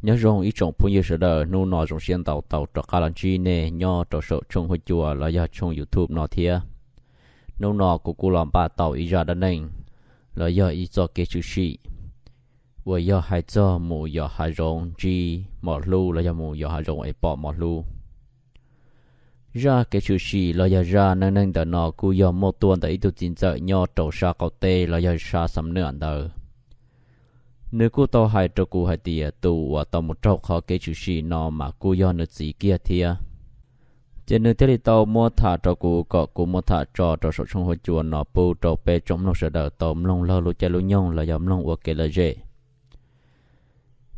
Nyob zoo ib tsoom phooj ywg sawv daws, hnub no zoo siab ntau tau rov qab los ntsib nej nyob rau saum tshooj huab cua los yog tshooj YouTube no thiab. Hnub no kuv kuj los npaj tau ib zaj dab neeg los yog ib txoj kev tshwm sim uas yog hais txog mus yos hav zoov ntsib mos hlub los yog mus yos hav zoov es pom mos hlub. Zaj kev tshwm sim los yog zaj neej neeg ntawm no kuj yog muaj tuaj ntawm ib tug txiv ntxawm nyob rau sab qaum teb los yog sab Xam Nuam ntawd. Nws kuj tau hais rau kuv hais tias tus uas tau mus raug qhov kev tshwm sim no mas kuj yog nws txiv kiag thiab. Ces nws thiaj li tau muab tham rau kuv kom kuv muab tham tso rau saum tshooj huab cua no pub rau peb tsoom mloog sawv daws tau mloog laug lub caij lub nyoog los yog mloog ua kev lom zem.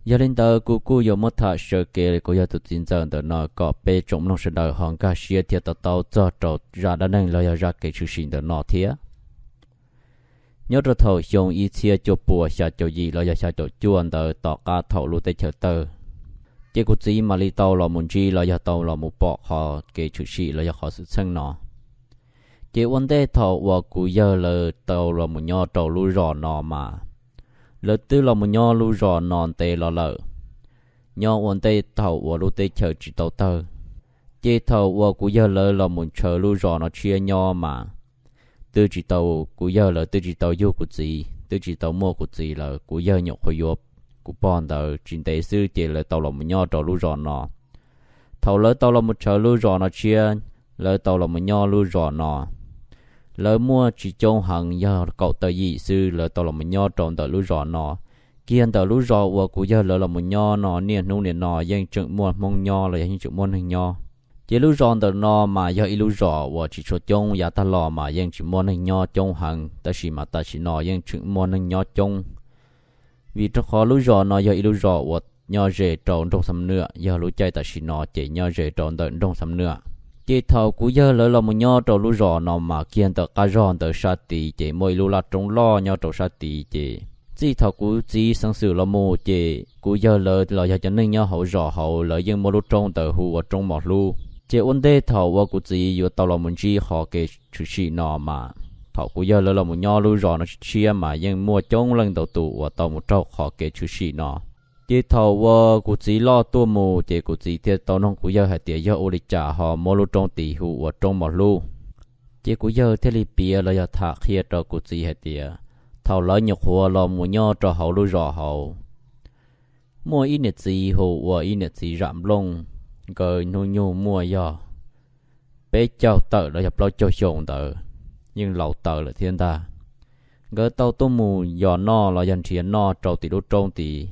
Yog li ntawd kuv kuj yuav muab tham sawv kev kuv yog tus txiv ntxawm ntawm no kom peb tsoom mloog sawv daws ho nkag siab thiab to taub txog rau zaj dab neeg los yog zaj kev tshwm sim ntawm no thiab. Nyob rau thaum xyoo ib txhiab cuaj puas xya caum yim los yog xya caum cuaj ntawd, tom qab thaum lub teb chaws tawg, ces kuv txiv mam li tau los mus ntsib los yog tau los mus pom qhov kev tshwm sim los yog qhov xwm txheej no. Ces ua ntej thaum uas kuv yawg lawv tau los mus nyob rau lub zos no mas, lawv twb los mus nyob lub zos no ntev los lawm, nyob ua ntej thaum uas lub teb chaws tsis tau tawg. Ces thaum uas kuv yawg lawv los mus ntshaw lub zos no tshiab nyob mas, twb tsis tau, kuv yawg lawv twb tsis tau yug kuv txiv, twb tsis tau muaj kuv txiv lawm, kuv yawg nyuam qhuav yuav kuv pog ntawd tsis ntev xwb ces lawv tau los mus nyob rau lub zos no. Thaum lawv tau los mus ntshaw lub zos no tshiab, lawv tau los mus nyob lub zos no, lawv muaj tsis coob heev, yog kaum tawm yim xwb lawv tau los mus nyob rau ntawm lub zos no. Kiag ntawm lub zos uas kuv yawg lawv los mus nyob no niaj hnub nim no yeej tseem muaj Hmoob nyob los yog yeej tseem muaj neeg nyob. Ces lub zos ntawm no mas yog ib lub zos uas tsis tshua coob, yav tag los mas yeej tsis muaj neeg nyob coob heev, tab sis mas tam sim no yeej tseem muaj neeg nyob coob. Vim rau qhov lub zos no yog ib lub zos uas nyob ze rau nroog Xam Nuam, yog lub caij tam sim no ces nyob ze rau ntawm nroog Xam Nuam. Ces thaum kuv yawg lawv los mus nyob rau lub zos no mas kiag ntawm qab zog ntawd sab tid ces muaj ib lub laj roob loj nyob rau sab tid. Ces txij thaum kuv txiv xeev xwm los mus ces kuv yawg lawv los yog cov neeg nyob hauv zos hauv lawv yeej muab lub roob ntawd hu ua roob Mos Hlub. Ces ua ntej thaum uas kuv txiv yuav tau los mus ntsib qhov kev tshwm sim no mas, thaum kuv yawg lawv los mus nyob lub zos no tshiab mas yeej muaj coob leej ntau tus uas tau mus raug qhov kev tshwm sim no. Ces thaum uas kuv txiv loj tuaj mus ces kuv txiv thiaj tau noog kuv yawg hais tias yog ua li cas ho muab lub roob tid hu ua roob Mos Hlub. Ces kuv yawg thiaj li piav los yog tham qhia rau kuv txiv hais tias, thaum lawv nyuam qhuav los mus nyob rau hauv lub zos hauv, muaj ib niam txiv hu ua ib niam txiv Zam Nplooj, nkawd hnub nyoog muaj yog peb caug tawm los yog plaub caug xyoo ntawd, yeej laus taws lawm thiab ntag. Nkawd tau tuaj mus yos noj los yog nrhiav noj rau tim lub roob tid.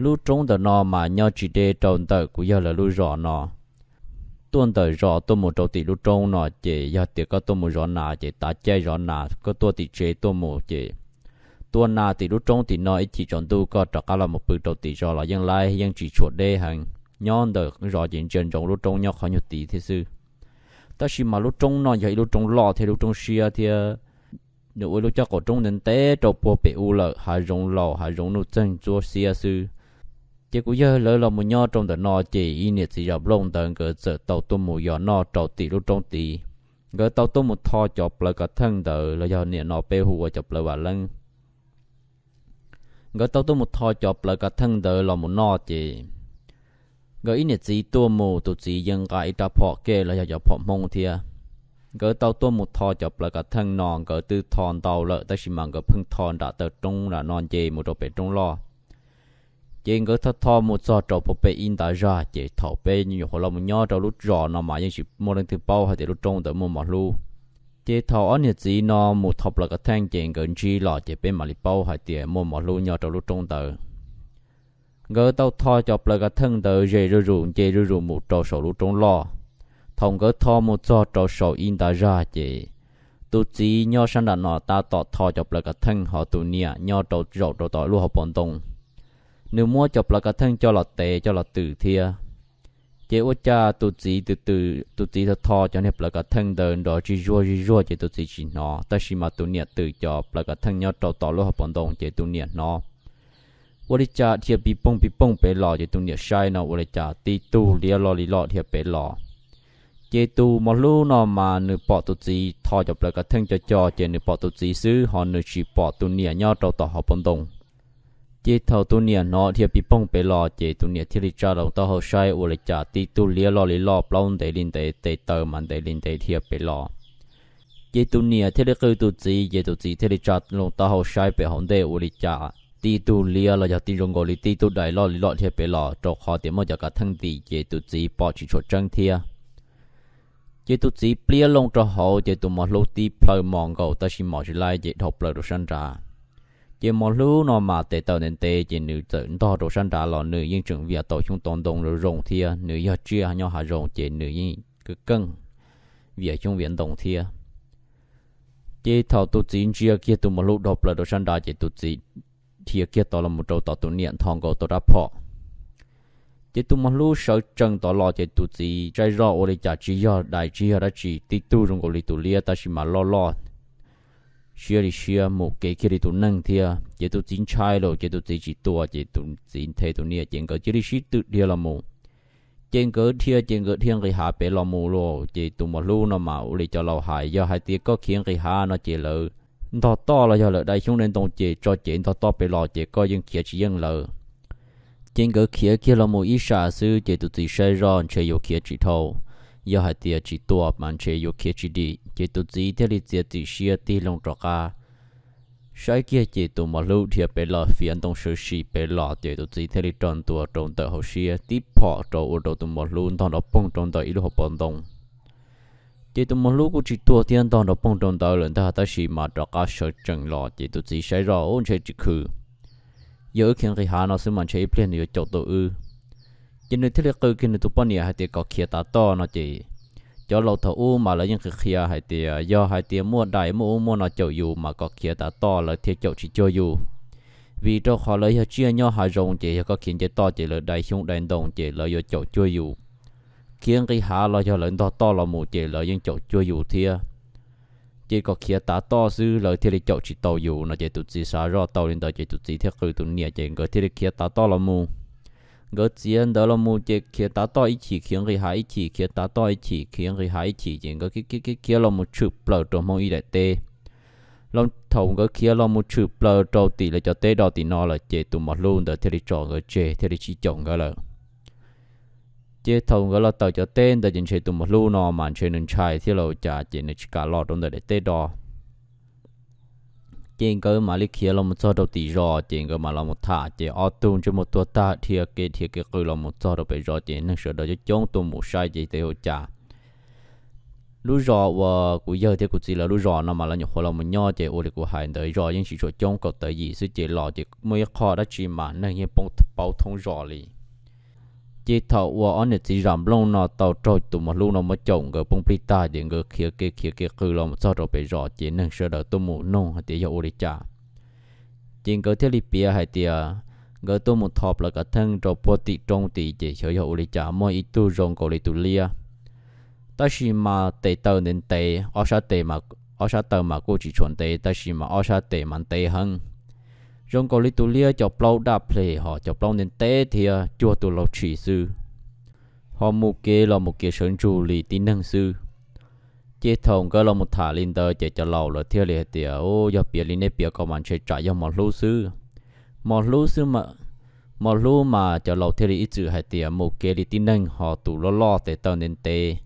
Lub roob ntawm no mas nyob tsis deb rau ntawm kuv yawg lawv lub zos no. Tuaj ntawm zos tuaj mus rau tim lub roob no ces yog tias koj tuaj mus zov nas ces tav caij zov nas, koj tuaj tim tsev tuaj mus ces tua nas tim lub roob tim no ib chim tsaus ntuj koj rov qab los mus pw rau tim zos los yeej laib, yeej tsis tshuam deb heev. Nyob ntawm zos ces ntsia ntsoov lub roob nyob qhov nyuag tid thiab xwb. Tab sis mas lub roob no yog ib lub roob loj thiab lub roob siab thiab, nws ua ib lub caj qaum roob ntev ntev rau puag pem ub lawm, hav zoov laus hav zoov nuj txeeg ntsuab xiab xwb. Ces kuv yawg lawv los mus nyob rau ntawm no ces ib niam txiv Zam Nplooj ntawd nkawd txawm tau tuaj mus yos noj rau tim lub roob tid. Nkawd tau tuaj mus tho cov plawv kav theej ntawd los yog niam no peb hu ua cov plawv vam leeb. Nkawd tau tuaj mus tho cov plawv kav theej ntawd los mus noj ces nkawd ib niam txiv tuaj mus, tus txiv yeej nqa ib rab phom kej los yog cov phom Hmoob thiab. Nkawd tau tuaj mus tho cov plawv kav theej no, nkawd twb tho ntau lawm tab sis mas nkawd pheej tho nram taw roob nram no nce mus rau pem roob loj. Ces nkawd tho tho mus txog rau puag pem ib ntav zag ces thaum peb nyuam qhuav los mus nyob rau lub zos no mas yeej tsis muaj leej twg paub hais tias lub roob ntawd muaj mos hlub. Ces thaum ob niam txiv no mus tho plawv kav theej ces nkawd ntsib los ces peb mam li paub hais tias muaj mos hlub nyob rau lub roob ntawd. Nkawd tau tho cov plawv kav theej ntawd ze zuj zus nce zuj zus mus rau saum lub roob loj. Thaum nkawd tho mus txog rau saum ib ntav zag ces tus txiv nyob sab nram no tab tom tho cov plawv kav theej, ho tus niam nyob rau zaum rau tom lub hauv paus ntoo. Nws muab cov plawv kav theej coj los tev coj los twm thiab. Ces ua cas tus txiv twm twm, tus txiv tho tho cov niag plawv kav theej ntawd nrov zig zuag zig zuag ces tus txiv tsis hnov, tab sis mas tus niam twm cov plawv kav theej nyob rau tom lub hauv paus ntoo ces tus niam hnov. Ua li cas dhia pis pooj pis pooj pem los ces tus niam saib no ua li cas tib tug liab loj li loj dhia pem los. Ces tus mos hlub no mas nws pom tus txiv tho cov plawv kav theej co co ces nws pom tus txiv xwb ho nws tsis pom tus niam nyob rau tom hauv paus ntoo. Ces thaum tus niam hnov dhia pis poog pem los ces tus niam thiaj li tsa loo taub hau saib ua li cas tib tug liab loj li loj, plaub ntev li ntev, tes taw mas ntev li ntev dhia pem los. Ces tus niam thiaj li qw tus txiv, ces tus txiv thiaj li tsa loo taub hau saib pem hauv ntej ua li cas tib tug liab los yog tib zoo nkaus li tib tug dais loj li loj dhia pem los, rau qhov tias muaj cov kav theej ntim ces tus txiv pom tsis tshua tseeb thiab. Ces tus txiv pliab loo rau hauv ces tus mos hlub tib plhaw mos nkaus tab sis mos tsis laib ces dhau plaws rau sab nrad. Ces mos hlub no mas tes taw ntev ntev ces nws txawm ntog rau sab nrad los nws yeej tseem vias tau xyoob tau ntoo zoo zoo thiab, nws yog tsiaj nyob hav zoov ces nws yeej keej keej vias xyoob vias ntoo thiab. Ces thaum tus txiv ntsia kiag tus mos hlub dhau plaws rau sab nrad ces tus txiv dhia kiag tod los mus rau tom tus niam nthos nkaus tau rab phom. Ces tus mos hlub sawv tsees tod los ces tus txiv saib zoj ua li cas tsis yog dais tsis yog dab tsi, tib tug zoo nkaus li tus liab tab sis mas loj loj siab li siab mus kev kiag li tus neeg thiab. Ces tus txiv ntshai lawm ces tus txiv tsis tua ces tus txiv nthe tus niam ces nkawd cia li sib twm dhia los mus. Ces nkawd dhia ces nkawd dhia nqis hav pem los mus lawm. Ces tus mos hlub no mas ua li cov laus hais, yog hais tias koj khiav nqis hav no ces lawv ntog toj los yog lawv dai xyoob dai ntoo ces tso cev ntog toj pem los ces koj yeej khiav tsis yeej lawv. Ces nkawd khiav kiag los mus ib sab xwb ces tus txiv saib zoj ntshe yuav khiav tsis dhau, yog hais tias tsis tua mas ntshe yuav khiav tsis dim. Ces tus txiv thiaj li txiav txim siab tig loo rov qab saib kiag ces tus mos hlub dhia pem los fiav ntoo sawv si pem los ces tus txiv thiaj li rau ntua rau ntawm hauv siab tib phom rau ua rau tus mos hlub ntog nrov poog rau ntawm ib lub hauv paus ntoo. Ces tus mos hlub kuj tsis tuag thiab ntog nrov poog rau ntawd lawm ntag tab sis mas rov qab sawv tsees los ces tus txiv saib zoj ub ntshe tsis khwv, yog wb khiav nqis hav no xwb mas ntshe ib pliag nws yuav caum tau wb. Ces nws thiaj li qw kiag nws tus poj niam hais tias kom khiav tav toj no ces cov laus thaum ub mas lawv yeej qhia qhia hais tias yog hais tias muaj dais muaj ub muaj no caum yus mas kom khiav tav toj lawv thiaj caum tsis cuag yus. Vim rau qhov lawv yog tsiaj nyob hav zoov ces yog koj khiav nce toj ces lawv dai xyoob dai ntoo ces lawv yuav caum cuag yus. Khiav nqis hav los yog lawv ntog toj los mus ces lawv yeej caum cuag yus thiab. Ces kom khiav tav toj xwb lawv thiaj li caum tsis tau yus no ces tus txiv xav zoj tau li ntawd ces tus txiv thiaj qw tus niam ces nkawd thiaj li khiav tav toj los mus. Nkawd txiav ntawd los mus ces khiav tav toj ib chim khiav nqis hav ib chim khiav tav toj ib chim khiav nqis hav ib chim ces nkawd khiav khiav khiav los mus tshwm plaws rau Hmoob ib daim teb. Los thaum nkawd khiav los mus tshwm plaws rau tim lawv cov teb do tim no lawm ces tus mos hlub ntawd thiaj li tso nkawd tseg thiaj li tsis caum nkawd lawm. Ces thaum nkawd los tawm cov teb ntawd ces ntshe tus mos hlub no mas ntshe nws ntshai thiab los ua cas ces nws tsis kam los rau ntawm daim teb do. Ces nkawd mam li khiav los mus txog rau tim zos ces nkawd mam los mus tham ces ob tug ntsej muag tuag tag dhia kev dhia kev qw los mus txog rau pem zos ces neeg sawv daws coob coob tuaj mus saib ces teb ua cas lub zos uas kuv yawg thiab kuv txiv lawv lub zos no mas lawv nyuam qhuav los mus nyob ces ua li kuv hais ntawd zos yeej tsis tshua coob, kaum tawm yim xwb ces los ces muaj ib qho dab tsi mas neeg yeej poob pauv thoob zos li. Ces thaum uas ob niam txiv zam nplooj no tau raug tus mos hlub no muab caum nkawd poob plig tag ces nkawd khiav kev khiav kev qw los mus txog rau pem zos ces neeg sawv daws tuaj mus nug hais tias yog ua li cas. Ces nkawd thiaj li piav hais tias nkawd tuaj mus tho plaws kav theej rau puag tim roob tid ces xyov yog ua li cas muaj ib tug zoo nkaus li tus liab, tab sis mas tes taw ntev ntev, ob sab tes, ob sab taw mas kuj tsis tshua ntev tab sis mas ob sab tes mas ntev heev, zoo nkaus li tus liab cov plaub daj ples ho cov plaub ntev ntev thiab cuag tus laug tshis xwb, ho mus kev los mus kev sawv ntsug li tib neeg xwb. Ces thaum nkawd los mus tham li ntawd ces cov laus lawv thiaj li hais tias, u, yog piav li nej piav ko mas ntshe tsam yog mos hlub xwb. Mos hlub xwb, mos hlub mas cov laus thiaj li ib txwm hais tias mus kev li tib neeg ho tus loj loj tes taw ntev ntev,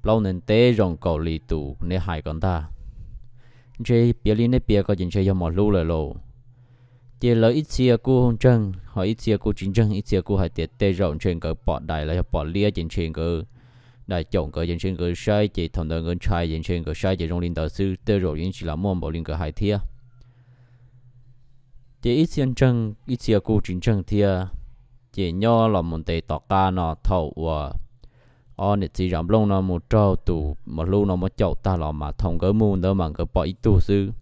plaub ntev ntev zoo nkaus li tus neb hais ko ntag. Ntshe piav li nej piav ko ces ntshe yog mos hlub lawm lauj. Ces lawv ib txhia kuj ntseeg ho ib txhia kuj tsis ntseeg, ib txhia kuj hais tias tej zaum ntshe nkawd pom dais los yog pom liab ces ntshe nkawd, dais caum nkawd ces ntshe nkawd saib ces thaum ntawd nkawd ntshai ces ntshe nkawd saib ces zoo li ntawd xwb, tej zaum yeej tsis lam muaj npaum li nkawd hais thiab. Ces ib txhia ntseeg ib txhia kuj tsis ntseeg thiab. Ces nyob los mus ntev tom qab no thaum uas ob niam txiv zam nplooj no mus raug tus mos hlub no muab caum tag los mas thaum nkawd mus ntawd mas nkawd pom ib tug xwb.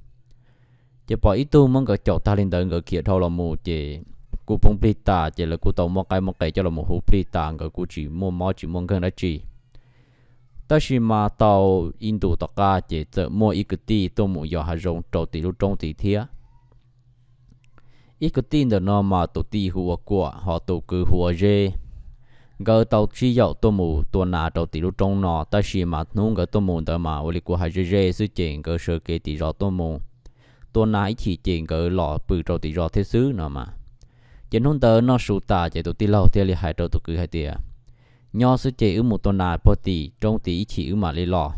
Ces pom ib tug muab nkawd caum tag li ntawd nkawd khiav dhau los mus ces kuj poob plig tas ces lawv kuj tau muab qaib muab qe coj los mus hu plig tas, nkawd kuj tsis muaj mob tsis muaj nkeeg dab tsi. Tab sis mas tau ib ntus tom qab ces txawm muaj ib kwv tij tuaj mus yos hav zoov rau tim lub roob tid thiab. Ib kwv tij ntawm no mas tus tij hu ua Kuam ho tus kwv hu ua Zeb. Nkawd tau sib yaum tuaj mus tua nas rau tim lub roob no, tab sis mas hnub nkawd tuaj mus ntawd mas ua li kuv hais ze ze xwb ces nkawd sawv kev tim zos tuaj mus tua nas ib chim ces nkawd los pw rau tim zos thiab xwb no mas. Ces hnub ntawd noj su tas ces tus tij laug thiaj li hais rau tus kwv hais tias, nyob xwb ces wb mus tua nas puag tim roob tid ib chim wb mam li los.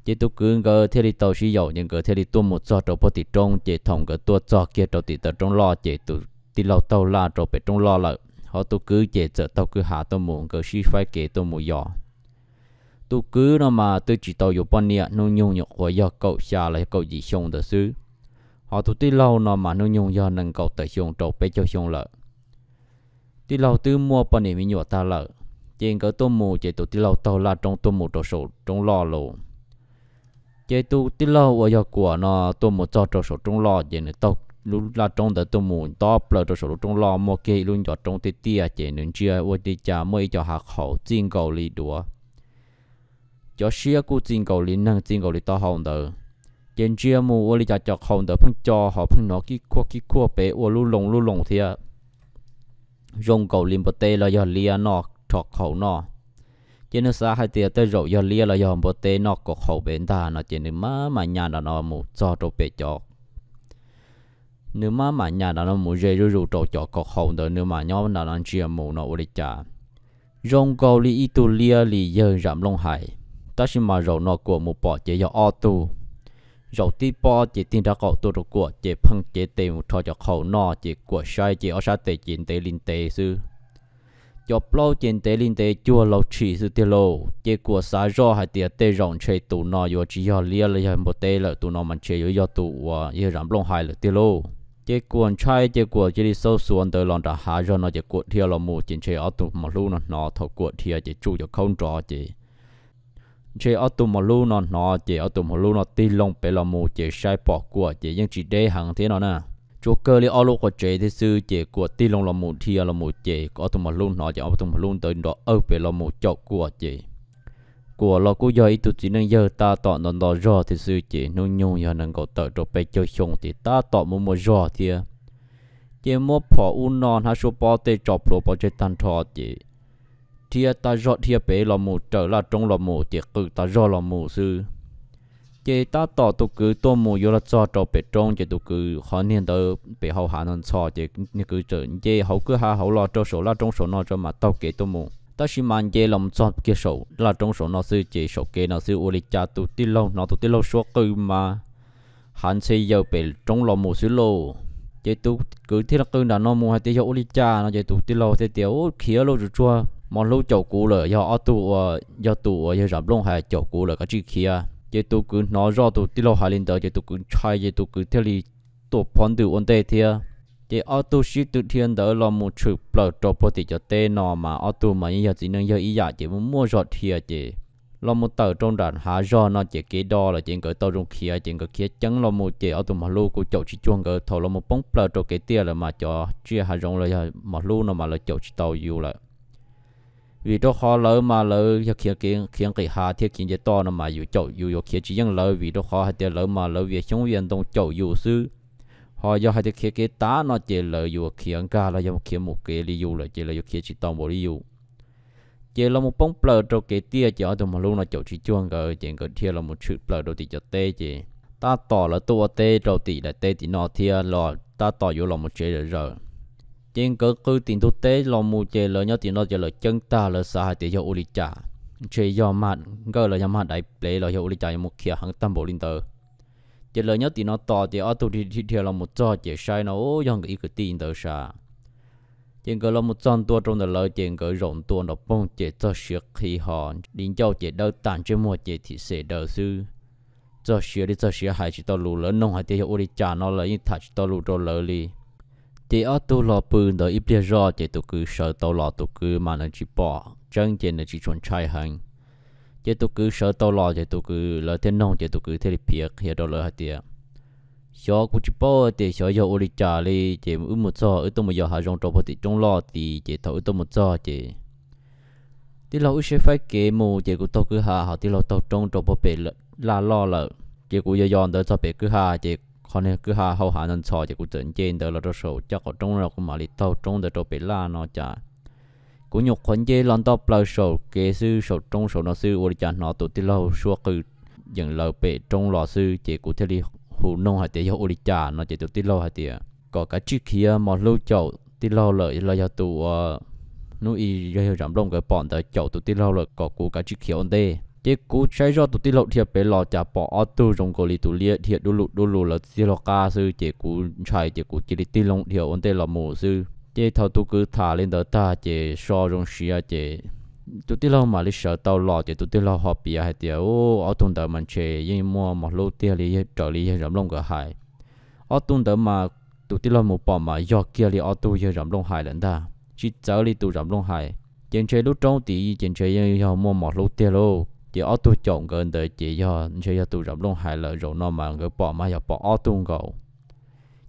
Ces tus kwv nkawd thiaj li tau sib yaum ces nkawd thiaj li tuaj mus txog rau puag tim roob, ces thaum nkawd tuaj txog kiag rau tim taw roob loj ces tus tij laug taug laj rau pem roob loj lawm, ho tus kwv ces txawm taug kwj ha tuaj mus, nkawd sib faib kev tuaj mus yos. Tus kwv no mas twb tsis tau yuav poj niam, hnub nyoog nyuam qhuav yog kaum xya los yog kaum yim xyoo ntawd xwb, ho tus tij laug no mas hnub nyoog yog nees nkaum tawm xyoo rau peb caug xyoo lawm. Tij laug twb muaj poj niam me nyuam tag lawm, ces nkawd tuaj mus ces tus tij laug taug laj roob tuaj mus rau saum roob loj lawm. Ces tus tij laug uas yog Kuam no tuaj mus txog rau saum roob loj ces nws taug lub laj roob ntawd tuaj mus nto plaws rau saum lub roob loj, muaj kiag ib lub ncov roob tiaj tiaj, ces nws ntsia ua li cas muaj ib co hav qhaus txij nkaus li duav, cov siab kuj txij nkaus li neeg txij nkaus li taub hau ntawd. Ces ntsia mus ua li cas cov qhaus ntawd pheej co ho pheej hnov kib khuaj kib khuaj pem ua lub loo lub loo thiab, zoo nkaus li npua teb los yog liab noj rho qhaus noj. Ces nws xav hais tias tej zaum yog liab los yog npua teb noj kaus qhaus pem ntag no ces nws maj mam nyas nram no mus txog rau pem cov nws maj mam nyas nram no mus ze zuj zus rau cov kaus qhaus ntawd, nws mam nyob nram no ntsia mus no ua li cas zoo nkaus li ib tug liab li yawg zam nplooj hais. Tab sis mas zaum no Kuam mus pom ces yog ob tug. Zaum tib pob ces tig nraub qaum tuaj rau Kuam ces pheej cev tes mus rho cov qhaus noj, ces Kuam saib ces ob sab tes ces ntev li ntev xwb, cov plaub ces ntev li ntev cuag laus tshis xwb tiag lauj. Ces Kuam xav zoj hais tias tej zaum ntshe tus no yuav tsis yog liab los yog npua teb lawm, tus no mas ntshe yuav yog tus uas yawg zam nplooj hais lawm tiag lauj. Ces Kuam ntshai ces Kuam cia li xauj xuav ntawd los nram hav zog no ces Kuam dhia los mus ces ntshe ob tug mos hlub no hnov, thaum Kuam dhia ces tsuj cov khaub nrov ces ntshe ob tug mos hlub no hnov ces ob tug mos hlub no tig loo pem los mus ces saib pom Kuam ces yeej tsis deb heev thiab no na, tsuas kawg li ob lub quav tsev thiab xwb. Ces Kuam tig loo los mus dhia los mus ces ob tug mos hlub hnov ces ob tug mos hlub ntawd nrov awg pem los mus caum Kuam ces Kuam los kuj yog ib tug txiv neej yawg tab tom nto nto zog thiab xwb ces hnub nyoog yog nees nkaum tawm rau peb caug xyoo ces tab tom muaj muaj zog thiab. Ces muab phom ub no hnab suab pob tej tso plhuav pov tseg tag nrho ces dhia tas zog dhia pem los mus raws laj roob los mus ces qw tas zog los mus xwb. Ces tab tom tus kwv tuaj mus yuav los txog rau pem roob ces tus kwv qhov niag ntawd pem hauv hav ntxhov ntxhov ces niag kwv txawm nce hauv kwj ha hauv los rau saum laj roob saum no tso mas taug kev tuaj mus, tab sis mas nce los txog kiag saum laj roob saum no xwb ces saum kev no xwb ua li cas tus tij laug hnov tus tij laug suab qw mas hav ntxhe yaws pem roob los mus xwb lauj. Ces tus kwv thiaj li qw nram no mus hais tias yog ua li cas no ces tus tij laug thiaj tias u khiav lauj, tsuag tsuag mos hlub caum kuv lawm, yog ob tug uas yog tus uas yawg zam nplooj hais caum kuv lawm, kav tsij khiav. Ces tus kwv hnov zoj tus tij laug hais li ntawd ces tus kwv ntshai ces tus kwv thiaj li tua phov ntws ua ntej thiab. Ces ob tug sib tw dhia ntawd los mus tshwm plaws rau puag tim cov teb no mas ob tug mas yeej yog txiv neej yawg ib yam ces muaj muaj zog dhia ces los mus tawm rau nram hav zog no ces kev do lawm ces nkawd tau zoo khiav ces nkawd khiav ceev los mus ces ob tug mos hlub kuj caum tsis cuag nkawd. Thaum los mus poob plaws rau kev tiaj lawm mas cov tsiaj hav zoov los yog mos hlub no mas lawv caum tsis tau yus lawm, vim rau qhov lawv mas lawv yog khiav kev khiav nqis hav thiab khiav nce toj no mas yus caum yus yuav khiav tsis yeej lawv, vim rau qhov hais tias lawv mas lawv vias xyoob vias ntoo caum yus xwb. Ho yog hais tias khiav kev tav no ces lawv yuav khiav nkag los yog khiav mus kev li yus lawm ces lawv yuav khiav tsis tau npaum li yus. Ces los mus poob plaws rau kev tiaj ces ob tug mos hlub no caum tsis cuag nkawd ces nkawd dhia los mus tshwm plaws rau tim cov teb ces tab tom lawv tuaj ua teb rau tim daim teb tim no thiab los tab tom yuav los mus tsev zom zaws. Ces nkawd qw tim ntug teb los mus ces lawv nyob tim no ces lawv ceeb tag, lawv xav hais tias yog ua li cas, ntshe yog mag nkawj los yog mag daiv plev los yog ua li cas yuav mus khiav heev tag npaum li ntawd. Ces lawv nyob tim no tos ces ob tug dhia dhia los mus txog ces saib no u yog nkawd ib kwv tij ntawd sav. Ces nkawd los mus txog ntua rau ntawm lawv ces nkawd zaum ntua nrov poog ces txog siav qhi ho di ncauj ces dawb tag, ntsej muag ces thim xem daws xwb. Txog siav li txog siav hais tsis tau lus, lawv noog hais tias yog ua li cas no lawv yeej tham tsis tau lus rau lawv li. Ces ob tug los pw ntawd ib pliag zoj ces tus kwv sawv tau los, tus kwv mas nws tsis pom tseeb ces nws tsis tshua ntshai heev. Ces tus kwv sawv tau los ces tus kwv lawv thiaj noog ces tus kwv thiaj li piav qhia rau lawv hais tias xyov kuv tsis paub tias xyov yog ua li cas li, ces wb mus txog wb tuaj mus yos hav zoov rau puag tim roob loj tid ces thaum wb tuaj mus txog ces tij laug wb sib faib kev mus ces kuv taug kwj ha ho tij laug taug roob rau puag pem laj loj lawm. Ces kuv yos yos ntawd txog pem kwj ha ces qhov niag kwj ha hauv hav ntxhov ntxhov ces kuv txawm nce ntawd los rau saum caj qaum roob no kuv mam li taug roob ntawd rau pem laj no cas kuv nyuam qhuav nce los nto plaws saum kev xwb, saum roob saum no xwb ua li cas hnov tus tij laug suab qw yeem lawv pem roob los xwb ces kuv thiaj li hu noog hais tias yog ua li cas no ces tus tij laug hais tias kom kav tsij khiav, mos hlub caum tij laug lawm los yog tus uas hnub ib yog yawg Zam Nplooj nkawd pom ntawd caum tus tij laug lawm kom kuv kav tsij khiav ua ntej. Ces kuv saib zoj tus tij laug dhia pem los cas pom ob tug zoo nkaus li tus liab dhia dub lug dub lug lawv txij laug qab xwb, ces kuv ntshai ces kuv cia li tig loo dhia ua ntej los mus xwb. Ces thaum tus kwv tham li ntawd tag ces so zoo siab ces tus tij laug mam li sawv tau los ces tus tij laug ho piav hais tias, Ub, ob tug ntawd mas ntshe yeej muaj mos hlub tiag li raws li yawg Zam Nplooj nkawd hais. Ob tug ntawd mas tus tij laug mus pom mas yog kiag li ob tug yawg Zam Nplooj hais lawm ntag, tsis txawv li tus Zam Nplooj hais. Ces ntshe lub roob tid ces ntshe yeej yog muaj mos hlub tiag lauj. Ces ob tug caum nkawd ntawd ces yog ntshe yog tus Zam Nplooj hais lawm, zaum no mas nkawd pom mas yog pom ob tug nkaus.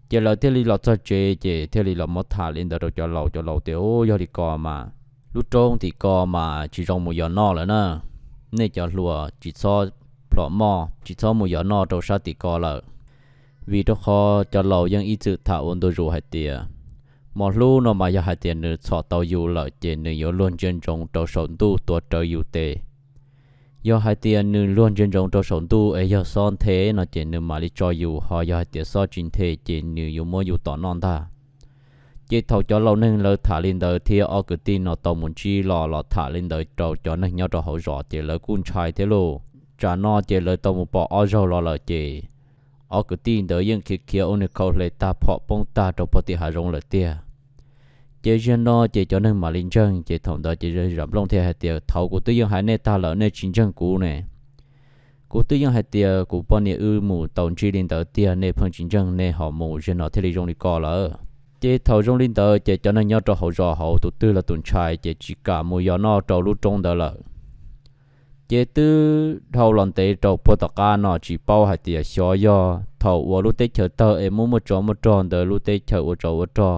Ces lawv thiaj li los txog tsev ces thiaj li los muab tham li ntawd rau cov laus, cov laus tias, Ub, yog li ko mas lub roob tim ko mas tsis zoo mus yos noj lawm na. Nej cov hluas tsis txhob plhom moj, tsis txhob mus yos noj rau sab tim ko lawm. Vim rau qhov cov laus yeej ib txwm tham ua ntu zus hais tias, mos hlub no mas yog hais tias nws txhom tau yus lawm ces nws yuav luag ntsia ntsoov rau saum ntuj tuav rawv yus tes. Yog hais tias nws luag ntsia ntsoov rau saum ntuj es yog xob nthe no ces nws mam li tso yus, ho yog hais tias xob tsis nthe ces nws yuav muab yus tom noj ntag. Ces thaum cov laus neeg lawv tham li ntawd thiab ob kwv tij no tau mus ntsib los los tham li ntawd rau cov neeg nyob rau hauv zos ces lawv kuj ntshai thiab lauj. Tsam no ces lawv tau mus pom ob zaug los lawm ces ob kwv tij ntawd yeej khiav khiav ua nws khau hle tag phom poob tag rau puag tim hav zoov lawm tiag. Ces ziag no ces cov neeg mam li ntseeg, ces thaum ntawd ces Zam Nplooj thiaj hais tias, Thaud kuv twb yeej hais nej tag lawm, nej tsis ntseeg kuv ne. Kuv twb yeej hais tias kuv poj niam wb mus tau ntsib li ntawd tiag, nej pheej tsis ntseeg, nej ho mus ziag no thiaj li zoo li ko lawm. Ces thaum zoo li ntawd ces cov neeg nyob rau hauv zos hauv tus twg los tus ntshai ces tsis kam mus yos noj rau lub roob ntawd lawm. Ces twb dhau los ntev rau puag tom qab no tsis paub hais tias xyov yog thaum uas lub teb chaws tawg es muaj muaj tsov muaj rog ntawd, lub teb chaws ua tsov ua rog,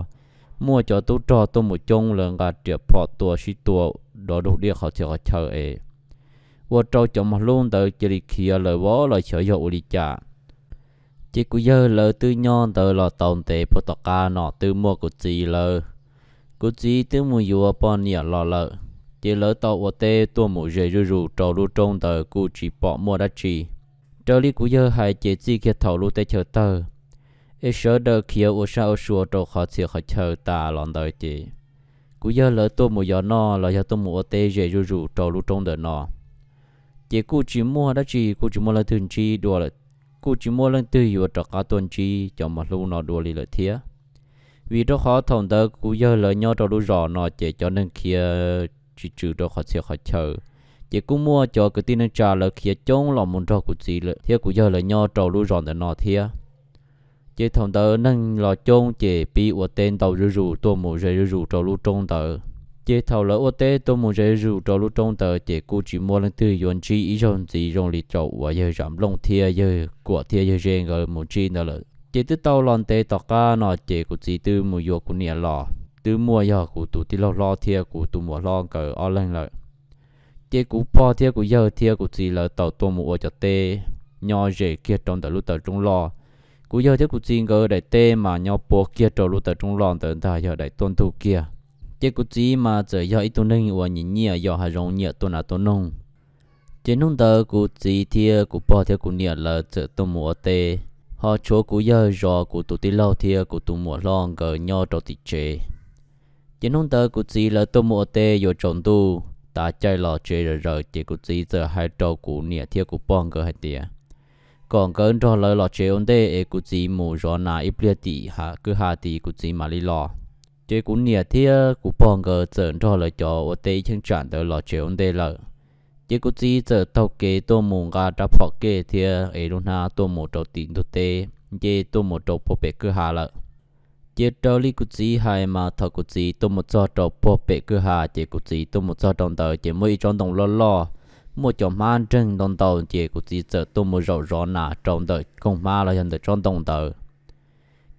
muaj cov tub rog tuaj mus coob, lawv nqa riam phom tua sib tua dov dug diaj qhov txhia qhov chaw es ua rau cov mos hlub ntawd cia li khiav lawm vov los xyov yog ua li cas. Ces kuv yawg lawv twb nyob ntawd los tau ntev puag tom qab no twb muaj kuv txiv lawv. Kuv txiv twb mus yuav poj niam los lawm, ces lawv tau ua teb tuaj mus ze zuj zus rau lub roob ntawd kuj tsis pom muaj dab tsi. Raws li kuv yawg hais ces txij kiag thaum lub teb chaws tawg es sawv daws khiav ua sab ua sua rau qhov txhia qhov chaw tas los ntawd ces kuv yawg lawv tuaj mus yos noj los yog tuaj mus ua teb ze zuj zus rau lub roob ntawm no, ces kuj tsis muaj dab tsi, kuj tsis muaj leej twg ntsib dua lawm, kuj tsis muaj leej twg yuav rov qab tuaj ntsib cov mos hlub no dua li lawm thiab. Vim rau qhov thaum ntawd kuv yawg lawv nyob rau lub zos no ces cov neeg khiav tsis tswm rau qhov txhia qhov chaw, ces kuj muaj cov kwv tij neej tsa lawv khiav coob los mus nrog kuv txiv thiab kuv yawg lawv nyob rau lub zos ntawm no thiab. Ces thaum ntawd neeg los coob ces pib ua teb ntau zuj zus tuaj mus ze zuj zus rau lub roob ntawd. Ces thaum lawv ua teb tuaj mus ze zuj zus rau lub roob ntawd ces kuj tsis muaj leej twg yuav ntsib ib zaug ntxiv zoo li thaum uas yawg Zam Nplooj thiab yawg Kuam thiab yawg Ze nkawd mus ntsib ntawd lawm. Ces twb tau los ntev tom qab no ces kuv txiv twb mus yuav kuv niam los, twb muaj yog kuv tus tij laug hlob thiab kuv tus muam hlob nkawd ob leeg lawm. Ces kuv pog thiab kuv yawg thiab kuv txiv lawv tau tuaj mus ua cov teb nyob ze kiag rau ntawm lub taw roob loj. Kuv yawg thiab kuv txiv nkawd daim teb mas nyob puab kiag rau lub taw roob loj ntawd ntag, yog daim tuaj ntug kiag. Ces kuv txiv mas txawm yog ib tug neeg uas nyiam nyiam yos hav zoov, nyiam tua nas tua noog. Ces hnub ntawd kuv txiv thiab kuv pog thiab kuv niam lawv txawm tuaj mus ua teb, ho tshuav kuv yawg zov kuv tus tij laug thiab kuv tus muam hlob nkawd nyob rau tim tsev. Ces hnub ntawd kuv txiv lawv tuaj mus ua teb yuav tsaus ntuj, tav caij los tsev zom zaws ces kuv txiv txawm hais rau kuv niam thiab kuv pog nkawd hais tias kom nkawd nrog lawv los tsev ua ntej es kuv txiv mus zov nas ib pliag tim hav kwj ha tid kuv txiv mam li los. Ces kuv niam thiab kuv pog nkawd txawm nrog lawv cov ua teb ib cheeb tsam ntawd los tsev ua ntej lawm. Ces kuv txiv txawm taug kev tuaj mus nqa rab phom kej thiab ev lub hnab tuaj mus rau tim ntug teb, nce tuaj mus rau puag pem kwj ha lawm. Ces raws li kuv txiv hais mas thaum kuv txiv tuaj mus txog rau puag pem kwj ha ces kuv txiv tuaj mus txog rau ntawd ces muaj ib tsob ntoo loj loj, muaj cov hmab nreeg ntau ntau, ces kuv txiv txawm tuaj mus zaum zov nas rau ntawm koog hmab los yog ntawm tsob ntoo ntawd.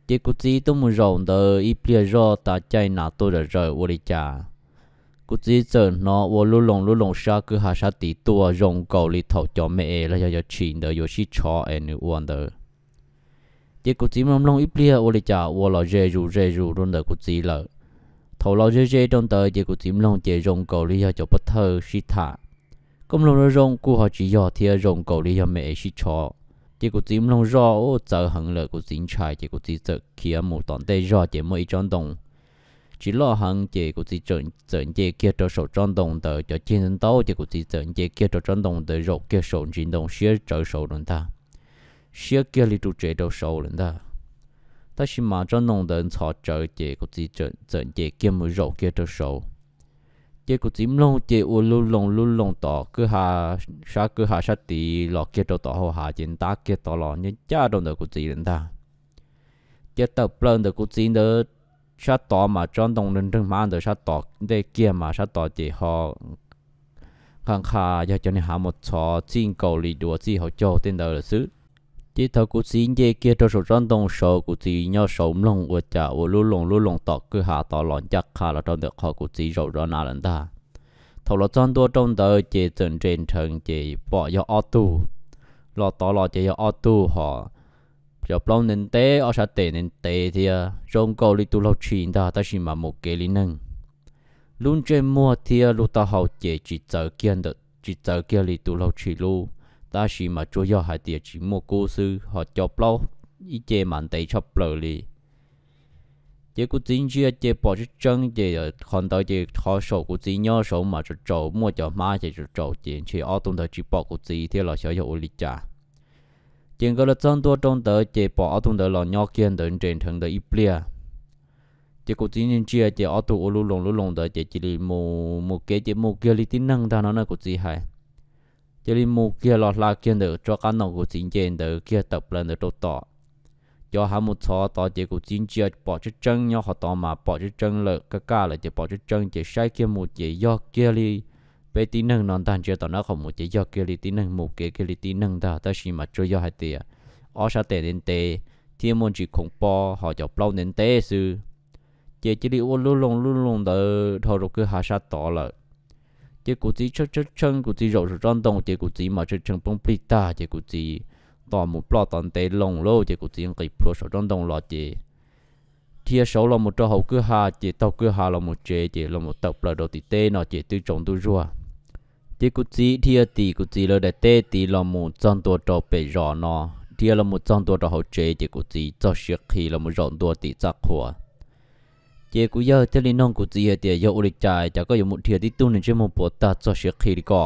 Ces kuv txiv tuaj mus zaum ntawd ib pliag zoj, tav caij nas tuaj zom zaws ua li cas, kuv txiv txawm hnov ua lub loos lub loos sab kwj ha sab tid tuaj zoo nkaus li thaum cov me es los yog cov tshis ntawd yuav sib tshov es nws ua ntawd. Ces kuv txiv mloog mloog ib pliag ua li cas ua los ze zus ze zus rau ntawm kuv txiv lawm. Thaum los ze ze rau ntawd ces kuv txiv mloog ces zoo nkaus li yog cov pov thawj sib tham. Koj mloog zoo zoo kuj ho tsis yog thiab, zoo nkaus li yog me es sib tshov. Ces kuv txiv mloog zoj ub txawv heev lawm, kuv txiv ntshai ces kuv txiv txawm khiav mus tom ntej zog ces muaj ib tsob ntoo tsis loj heev ces kuv txiv txawm nce kiag rau saum tsob ntoo ntawd cov ceg ntau ntau ces kuv txiv txawm nce kiag rau tsob ntoo ntawd zaum kiag saum ntsis ntoo siab tsawv saud lawm ntag, siab kiag li ru tsev rau saud lawm ntag. Tab sis mas tsob ntoo ntawd ntxhov tsawv ces kuv txiv txawm nce kiag mus zaum kiag rau saud. Ces kuv txiv mloog ces ua lub loo lub loo tom kwj ha, sab kwj ha sab tid los kiag rau tom hauv hav ces ntab kiag tod los nyob ncaj rau ntawm kuv txiv lawm ntag. Ces tawm plaws ntawm kuv txiv ntawd sab tod mas tsob ntoo nreeg hmab ntawd sab tod ntej kiag mas sab tod ces ho nqa nqa yog cov niag hav mus txhov txij nkaus li dua txij hauv caug tej ntawd lawm xwb. Ces thaum kuv txiv nce kiag rau saum tsob ntoo saud, kuv txiv nyob saud mloog ua cas ua lub loo lub loo tom kwj ha tod los ncaj qha los rau ntawm qhov kuv txiv zaum zov nas lawm ntag. Thaum los txog ntua rau ntawd ces txawm nres nrheev ces pom yog ob tug, los tod los ces yog ob tug hos cov plaub ntev ntev ob sab tes ntev ntev thiab zoo nkaus li tus laug tshis ntag tab sis mas mus kev li neeg. Lub ntsej muag thiab lub taub hau ces tsis txawv kiag ntawm tsis txawv kiag li tus laug tshis lub, tab sis mas tsuas yog hais tias tsis muaj kub xwb hos cov plaub ib ce mas ntev tshaj plaws li. Ces kuv txiv ntsia ces pom tseeb tseeb ces qhov ntawd ces qhov saum kuv txiv nyob saud mas tsaus tsaus muaj cov hmab ces tsaus tsaus ces ntshe ob tug ntawd tsis pom kuv txiv thiab los xyov yog ua li cas. Ces nkawd los txog ntua rau ntawd ces pom ob tug ntawd los nyob kiag ntawd nres nrheev ntawd ib pliag. Ces kuv txiv ntsia ces ob tug ua lub loo lub loo ntawd ces cia li mus mus kev ces mus kiag li tib neeg ntag no na kuv txiv hais. Cia li mus kiag los hla kiag ntawm tsob qab ntoo kuv txiv nce ntawd kiag tawm plaws ntawd rau tom cov hav mus txhov tod ces kuv txiv ntsia pom tseeb tseeb nyob qhov tod mas pom tseeb tseeb lawm kaj kaj lawm ces pom tseeb tseeb ces saib kiag mus ces yog kiag li peb tib neeg no ntag, ntsia tom nab qhov mus ces yog kiag li tib neeg mus kev kiag li tib neeg ntag tab sis mas tsuas yog hais tias ob sab tes ntev ntev thiab muaj ntsis khoom pob hos cov plaub ntev ntev xwb. Ces cia li ua lub loo lub loo ntawd dhau rau kwj ha sab tod lawm. Ces kuv txiv tshee tshee tshee kuv txiv zaum saum tsob ntoo ces kuv txiv mas tshee tshee poob plig tag ces kuv txiv tos mus ploj tom ntev loo lauj ces kuv txiv nqis plhuav saum tsob ntoo los ces dhia saud los mus rau hauv kwj ha ces taug kwj ha los mus tsev ces los mus tawm plaws rau tim teb no ces twb tsaus ntuj zuag. Ces kuv txiv dhia tim kuv txiv lawv daim teb tid los mus txog ntua rau pem zos no, dhia los mus txog ntua rau hauv tsev ces kuv txiv txog siav qhi los mus zaum ntua tim txaj qhua. Ces kuv yawg thiaj li nug kuv txiv hais tias, yog ua li cas cas koj yuav mus dhia tib tug neeg ntsej muag puas tag txog siav qhi li ko?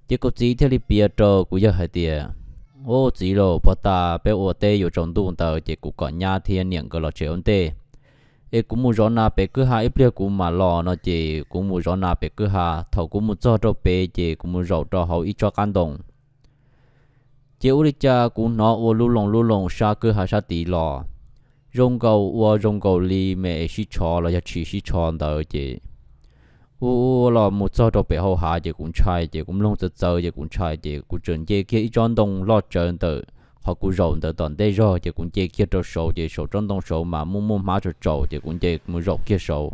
Ces kuv txiv thiaj li piav rau kuv yawg hais tias, ub txiv lauj, puag ta peb ua teb yuav tsaus ntuj ntawd ces kuv kom nyab thiab niam nkawd los tsev ua ntej, es kuv mus zov nas pem kwj ha ib pliag kuv mam los no ces kuv mus zov nas pem kwj ha. Thaum kuv mus txog rau pem ces kuv mus zaum rau hauv ib tsob qab ntoo. Ces ua li cas kuv hnov ua lub loo lub loo sab kwj ha sab tid los, zoo nkaus ua zoo nkaus li me es sib tsho los yog tshis sib tsho ntawd ces ua los mus txog rau pem hauv hav ces kuv ntshai ces kuv mloog txawv txawv ces kuv ntshai ces kuv txawm nce kiag ib tsob ntoo loj tsawv ntawm qhov kuv zaum ntawd tom ntej zog ces kuv nce kiag rau saud ces saum tsob ntoo saud mas muaj muaj hmab tsaus tsaus ces kuv nce mus zaum kiag saud.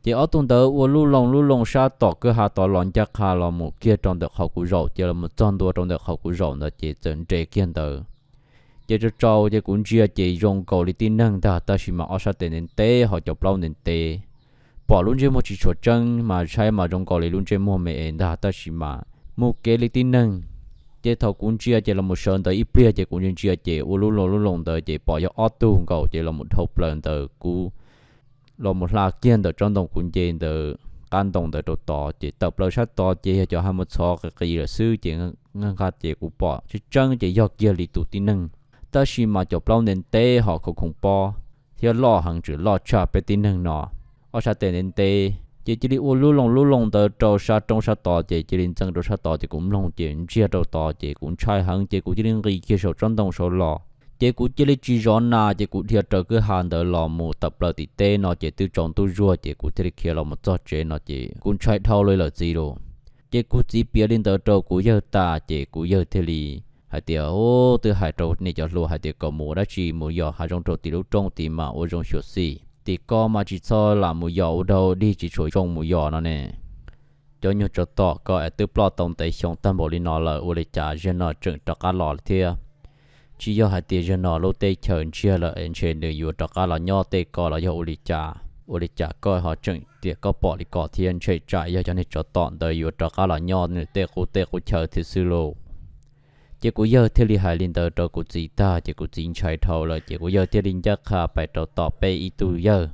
Ces ob tug ntawd ua lub loo lub loo sab tom kwj ha tod los ncaj qha los mus kiag rau ntawm qhov kuv zaum ces los mus txog ntua rau ntawm qhov kuv zaum ntawd ces txawm nres kiag ntawd. Ces tsaus tsaus ces kuv ntsia ces zoo nkaus li tib neeg ntag tab sis mas ob sab tes ntev ntev ho cov plaub ntev ntev, pom lub ntsej muag tsis tshua tseeb mas saib mas zoo nkaus li lub ntsej muag me es ntag tab sis mas mus kev li tib neeg. Ces thaum kuv ntsia ces los mus sawv ntawd ib pliag ces kuv ntsia ntsia ces ua lub loo lub loo ntawd ces pom yog ob tug nkaus ces los mus dhau plaws ntawd kuv los mus hla kiag ntawm tsob ntoo kuv nce ntawd qab ntoo ntawd rau tod ces tawm plaws sab tod ces yog cov hav mus txhov qis qis lawm xwb ces nqa nqa ces kuv pom tseeb tseeb ces yog kiag li tus tib neeg, tab sis mas cov plaub ntev ntev ho khoov khoov pob thiab loj heev tseem loj tshaj peb tib neeg no. Ob sab tes ntev ntev ces cia li ua lub loo lub loo ntawd rau sab roob sab tod ces cia li ntxeev rau sab tod ces kuv mloog ces ntsiag rau tod ces kuv ntshai heev ces kuv cia li nqis kiag saum tsob ntoo saud los. Ces kuv cia li tsis zov nas ces kuv dhia raws kwj ha ntawd los mus tawm plaws tim teb no ces twb tsaus ntuj zuag ces kuv thiaj li khiav los mus txog tsev no ces kuv ntshai dhau li lawm txiv lauj. Ces kuv txiv piav li ntawd rau kuv yawg tas ces kuv yawg thiaj li hais tias, ub, twb hais rau nej cov hluas hais tias kom mus ua dab tsi mus yos hav zoov rau tim lub roob tid mas ua zoo xyuam xim, tim ko mas tsis txhob lam mus yos ua dog dig tsis tshua zoo mus yos no ne. Cov nyuag tsov tom ko es twb ploj tau ntev xyoo tag npaum li no lawm ua li cas zaum no tseem rov qab los thiab? Tsis yog hais tias zaum no lub teb chaws ntsiag lawm es ntshe nws yuav rov qab los nyob tej ko los yog ua li cas? Ua li cas koj ho tseem tias koj pom li ko thiab? Ntshe tsam yog cov niag tsov tom ntawd yuav rov qab los nyob nws tej qub teb qub chaw thiab xwb lauj. Ces kuv yawg thiaj li hais li ntawd rau kuv txiv tag ces kuv txiv ntshai dhau lawm ces kuv yawg thiaj li ncaj qha pais rau tom peb ib tug yawg.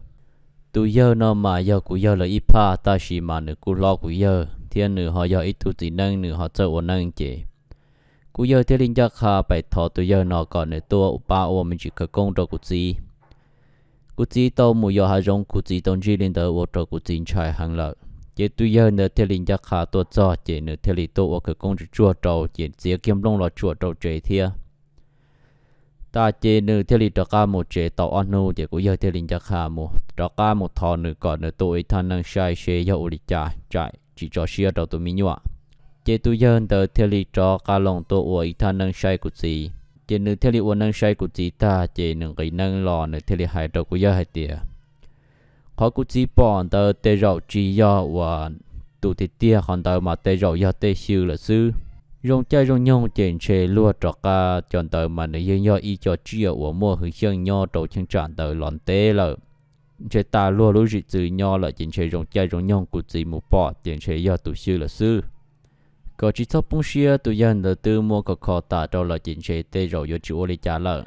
Tus yawg no mas yog kuv yawg lawv ib phaj tab sis mas nws kuj hlob kuv yawg thiab nws ho yog ib tug txiv neeb nws ho txawj ua neeb ces kuv yawg thiaj li ncaj qha pais thov tus yawg no kom nws tuaj pab ua me ntsis khawv koob rau kuv txiv. Kuv txiv tau mus yos hav zoov kuv txiv tau ntsib li ntawd ua rau kuv txiv ntshai heev lawm ces tus yawg ntawd thiaj li ncaj qha tuaj txog ces nws thiaj li tuaj ua khawv koob tsuag tsuag rau ces txiav kiag nplooj los tsuam rau tsev thiab. Tas ces nws thiaj li rov qab mus tsev tau ob hnub ces kuv yawg thiaj li ncaj qha mus rov qab mus thov nws kom nws tuaj ua ib thaj neeb saib seb yog ua li cas tsam tsis tso siab rau tus me nyuam. Ces tus yawg ntawd thiaj li rov qab los tuaj ua ib thaj neeb saib kuv txiv ces nws thiaj li ua neeb saib kuv txiv tag ces nws nqis neeb los nws thiaj li hais rau kuv yawg hais tias qhov kuv txiv pom ntawd tej zaum tsis yog uas tus tiag tiag, qhov ntawd mas tej zaum yog tej xyw lawm xwb. Zoo caij zoo nyoog ces ntshe luag rov qab cov ntawd mas nws yeej yog ib co tsiaj uas muaj hwj xyeej nyob rau cheeb tsam ntawd los ntev lawm. Ntshe tas luag lub zwm txwv nyob lawm ces ntshe zoo caij zoo nyoog kuv txiv mus pom ces ntshe yog tus xyw lawm xwb. Kom tsis txhob poob siab, tus yawg ntawd twb muab kho kho tas rau lawm ces ntshe tej zaum yuav tsis ua li cas lawm.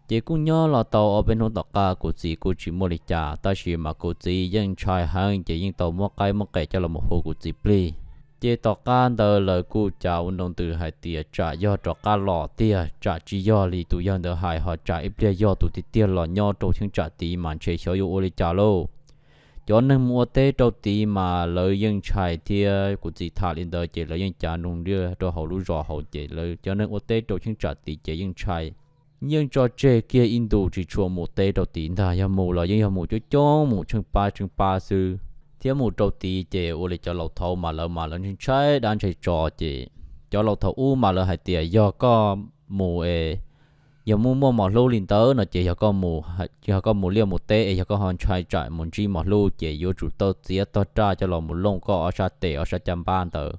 Ces kuj nyob los tau ob peb hnub tom qab kuv txiv kuj tsis muaj li cas tab sis mas kuv txiv yeej ntshai heev ces yeej tau muab qaib muab qes coj los mus hu kuv txiv plig. Ces tom qab ntawd lawv kuj cav ua nroo ntws hais tias tsam yog rov qab los tiag, tsam tsis yog li tus yawg ntawd hais ho tsam ib pliag yog tus tiag tiag los nyob rau cheeb tsam tid mas ntshe xyov yuav ua li cas lauj. Cov neeg mus ua teb rau tid mas lawv yeej ntshai thiab kuv txiv tham li ntawd ces lawv yeej cav nroo ntws rau hauv lub zos hauv ces lawv cov neeg ua teb rau cheeb tsam tid ces yeej ntshai. Yeej tso tseg kiag ib ntus tsis tshua mus teb rau tid ntag, yog mus los yeej yog mus coob coob mus tsheej pab tsheej pab xwb. Thiab mus rau tid ces ua li cov laus thaum ub mas lawv mas lawv ntshai dab ntshai tsov ces cov laus thaum ub mas lawv hais tias yog koj mus es yog muaj muaj mos hlub li ntawd no ces yog koj mus, yog koj mus liaj mus teb es yog koj ho ntshai tsam mus ntsib mos hlub ces yuav tsum tau txiav tog raj coj los mus looj koj ob sab tes ob sab caj npab ntawd.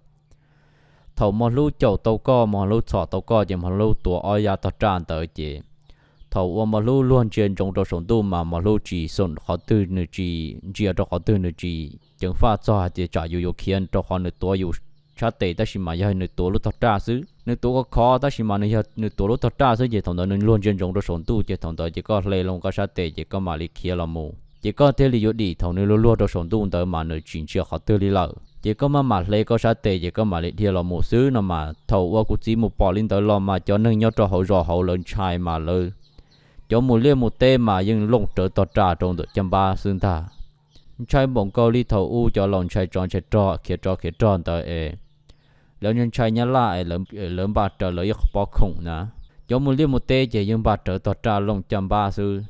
Thaum mos hlub caum tau koj, mos hlub txhom tau koj ces mos hlub tuav ob yav tog raj ntawd ces thaum uas mos hlub luag ntsia ntsoov rau saum ntuj mas mos hlub tsis xom qhov twg, nws tsis ntsia rau qhov twg, nws tsis ceev faj txog hais tias tsam yus yuav khiav rau qhov nws tuav yus sab tes tab sis mas yog nws tuav lub tog raj xwb, nws tuav khov khov tab sis mas nws yog nws tuav lub tog raj xwb ces thaum ntawd nws luag ntsia ntsoov rau saum ntuj ces thaum ntawd ces koj hle loo koj sab tes ces koj mam li khiav los mus ces koj thiaj li yuav dim thaum nws luag luag rau saum ntuj ntawd mas nws tsis ntsia qhov twg li lawm ces koj maj mam hle koj sab tes ces koj mam li dhia los mus xwb no mas thaum uas kuv txiv mus pom li ntawd los mas cov neeg nyob rau hauv zos hauv lawv ntshai mas lawv cov mus liaj mus teb mas yeej looj rawv tog raj rau ntawm caj npab xwb ntag. Ntshai npaum nkaus li thaum ub cov laus ntshai tsov ntshai rog khiav tsov khiav rog ntawd es lawv ntshai nyab laj es lawv npaj raws lawv ib qho pob khoom na. Cov mus liaj mus teb ces yeej npaj rawv tog raj looj caj npab xwb.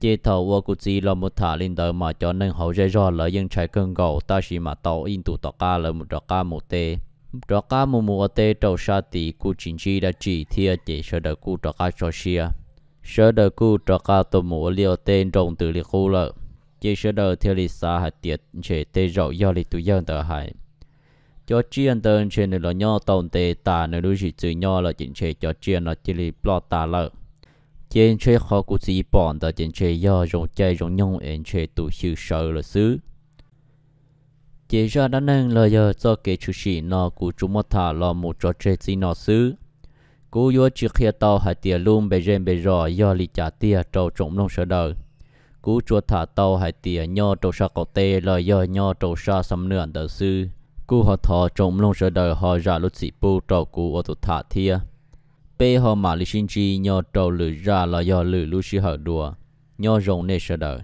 Ces thaum uas kuv txiv los mus tham li ntawd mas cov neeg hauv zej zog lawv yeej ntshai kawg nkaus tab sis mas tau ib ntus tom qab lawv mus rov qab mus teb, rov qab mus mus ua teb rau sab tid kuj tsis ntsib dab tsi thiab ces sawv daws kuj rov qab tso siab. Sawv daws kuj rov qab tuaj mus ua liaj ua teb nroo ntws li qub lawm. Ces sawv daws thiaj li xav hais tias ntshe tej zaum yog li tus yawg ntawd hais, cov tsiaj ntawd ntshe nws los nyob tau ntev tas nws lub zwm txwv nyob lawm ces ntshe cov tsiaj no cia li ploj tas lawm. Ces ntshe qhov kuv txiv pom ntawd ces ntshe yog zoo caij zoo nyoog es ntshe tus xyw sawv lawm xwb. Ces zaj dab neeg los yog txoj kev tshwm sim no kuv tsuas muab tham los mus tso tseg txij no xwb. Kuv yuav tsis qhia tau hais tias lub npe zej npe zos yog li cas tiag rau tsoom mloog sawv daws. Kuv tsuas tham tau hais tias nyob rau sab qaum teb los yog nyob rau sab Xam Nuam ntawd xwb. Kuj ho thov tsoom mloog sawv daws ho zam lub txim pub rau kuv ua tus tham thiab. Peb ho mam li sib ntsib nyob rau lwm zaj los yog lwm lub sij hawm dua. Nyob zoo nej sawv daws.